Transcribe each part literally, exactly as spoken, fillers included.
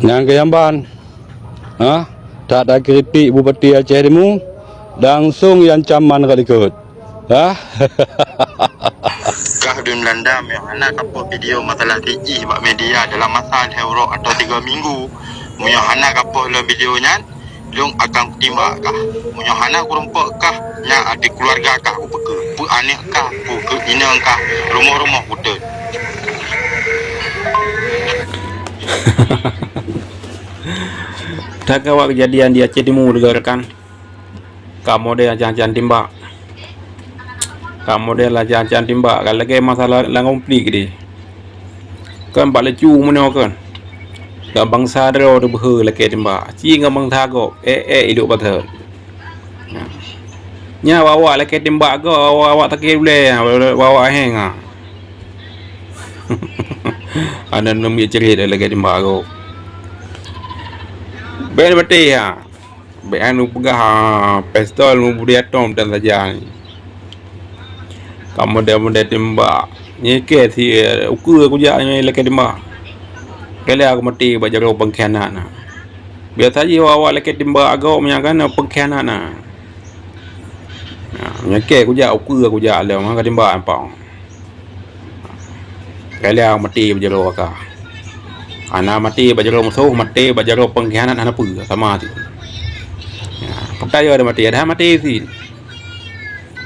Nyang keu jamban, ha? That takritik Bupati Aceh Timu, langsong iancam man rot likot. Ha? Kah dum Belanda meunyoe hana kapoh video masalah si Ih bak media dalam masa lhèe uroe atau tiga minggu. Meunyoe hana kapoh lom video nyan, lôn akan kutimbak kah. Meunyoe hana kurumpok kah, nyan até keuluwarga kah kupeukeu, peu aneuk kah, peu keu inong kah, rumoh-rumoh kuteut. That ka awak keujadian di Aceh Timu, leuga rakan. Ka model acan-acan timbak. Ka model acan-acan timbak, ka lagèe masa la-, lam konflik di. Kan bak leucu meunoe kan. Lam bansa droe teubeuhe lakèe timbak. Ci ngon bansa gob, eh, eh, iduek bateue. Nyan awak-awak lakèe timbak gob, awak-awak takée ulèe, awak-awak heng, ha. Aneuk neu miet crit lakèe timbak gob. Bèk maté, ha. Bèk hana peugah, ah, pistol meubri atôm dan saja. Ka model-model timbak. Nyeukée si, eh, ukeue kujak nyoe lakèe timbak. Keu lheueh aku maté bak jaroe pengkhianat na. Biasa jih awak-awak lakèe timbak agoe meunyo kan pengkhianat na. Nah, nyeukée kujak ukeue kujak lom ka timbak ampang. Kalian maté bak jaroe ka. Hana maté bak jaroe musoh, maté bak jaroe pengkhianat hana peue, sama tu. Ya, peukara dia maté, ada maté cit.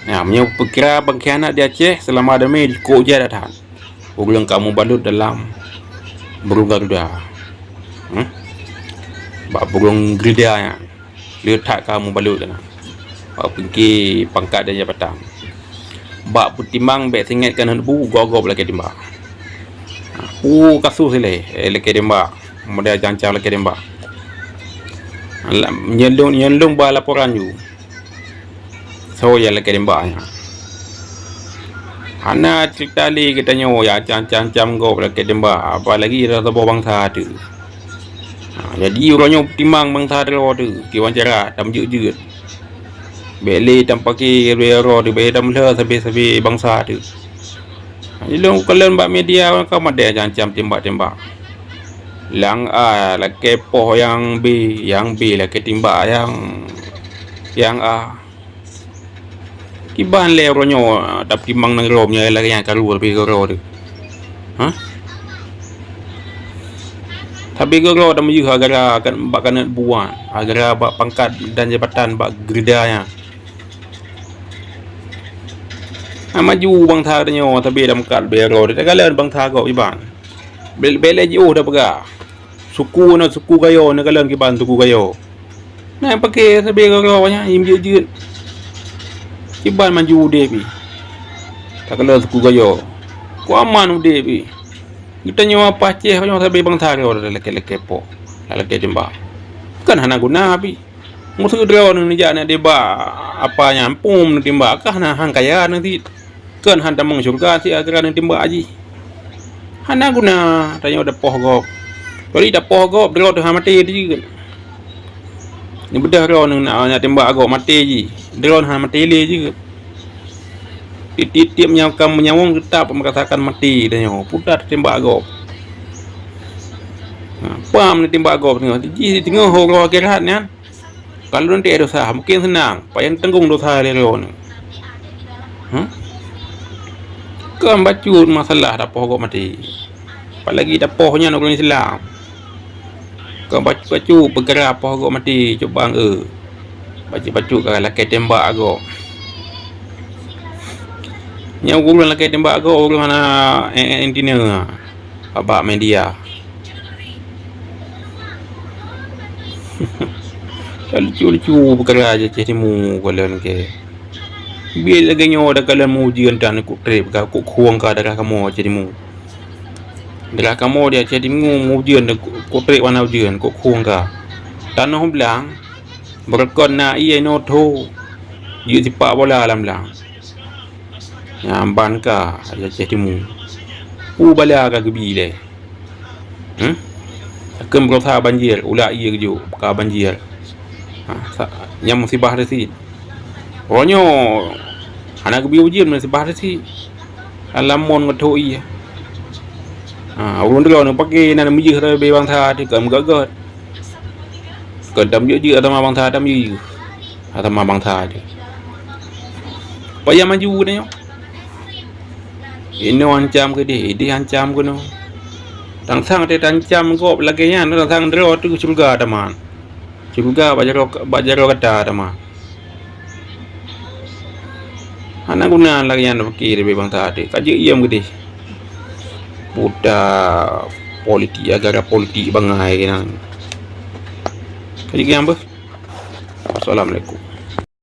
Ya, meunyoe peukira pengkhianat di Aceh selama demi jikok jai that. Ureueng ka mubalut dalam burung garuda. Hmm? Bak burung garuda nyan. Le that ka mubalut keunan. Bak pike pangkat dan jabatan. Bak peutimang bèk singét keunan bu gob-gob lakèe timbak. Pu kasus ilèe, eh, lakèe timbak. Model ancam lakèe timbak. Lam, nyan lôn, nyan lôn ba laporan ju. Soe nyang lakèe timbak nyan. Hana cerita lé geutanyoe nyang ancam-ancam gob lakèe timbak, apalagi saboh bansa teuh. Ha, jadi uroe nyoe timang bansa droe teuh, kiban cara tameujeuet-jeuet. Bèk lé tapaké droe teuh, bèk tameulhö sabé-sabé bansa teuh. Ha, ilôn kalon bak media ka model ancam-ancam timbak-timbak. Nyang A lakèe poh nyang B, nyang B lakèe timbak nyang, nyang A. Kiban lé uroe nyoe, ah, tapeutimang nanggroe meunyoe lagèe nyan karu leubeh keudroe teuh. Hah? Sabé keudroe tameujeuet gara-gara bak keuneuk buet, gara-gara bak pangkat dan jabatan bak garuda nyan. Hana maju bansa tanyoe sabé lam pangkat leubeh keudroe teuh, takalon bansa gob iban. Bèk, bèk lé jiôh tapeugah. Suku na suku Gayo, na kalon kiban suku Gayo. Na paké sabé Gayo nyan, jeuet-jeuet. Kiban maju udép pih. Takalon suku Gayo. Ku aman udép pih. Geutanyoe apa Aceh nyoe sabé bansa Gayo lakèe-lakèe poh, lakèe timbak. Kan hana guna pih. Musoh droeneuh neujak na deba apa nyan, pum neutimbak, kah na han kaya neuh cit. Kon han tamong syeuruga cit gara-gara neutimbak jih. Hana guna tanyoe tapoh gob. Kecuali tapoh gob, droe teuh han maté jeuet. Neubeudôh droeneuh na, na timbak gob maté jih. Droe han maté lé jeuet. Tiep-tiep nyang ka meunyawöng teutap meurasakan maté tanyoe. Peue that timbak gob. Ha, pam neutimbak gob teungoh. Jih teungoh uroe akhirat nyan. Kalau lôn teuh dosa, mungken seunang, payah tanggong dosa lé droeneuh. Hah? Kon bacut masalah tapoh gob maté. Apalagi tapoh nyan ureueng Islam. Kon bacut-bacut peukara poh gob maté, cobaan, eh. Bacut-bacut ka lakèe tembak gob. Nyang ureueng lakèe tembak gob, ureueng hana, eh, eh, inti nyoe. Bak media. Ka lucu-lucu peukara Aceh Timu kalon kèe. Biet lagèe nyoe takalon meuujeuen tan kok trép ka, kok khueng ka daerah kamoe Aceh Timu. Daerah kamoe di Aceh Timu meuujeuen kok trép hana ujeuen, kok khueng ka. Tanoh blang, beureukat na ié inoe tho, jeuet sipak bola lam blang. Nyan ban ka Aceh Timu. Peue bala ka geubi lé. Hmm? Takheun beurasa banjir, ulak ié geujok, ka banjir. Ha, sa-, nyan musibah teuh cit. Uroe nyoe hana geubi ujeuen, musibah teuh cit. Lam mon ngon tho ié. Ha, ureuëng droeneuh paké nan meujeuh ribée bansa teuh kon meugöt-göt. Kon tam jeuet-jeuet atama bansa, tam jeuet-jeuet atama bansa teuh. Payah maju tanyoe. Inoe ancam keudeh, ideh ancam keunoe. Tang sang teuh taancam gob lagée nyan, tang sang droe teuh syeuruga teuma. Syeuruga bak jaroe, bak jaroe gata teuma. Hana guna lagée nyan pike ribée bansa teuh. Ka jeuet iem keudeh. Buta politik, gara-gara politik bangai keunan. Ka jeuet iem beuh. Assalamualaikum.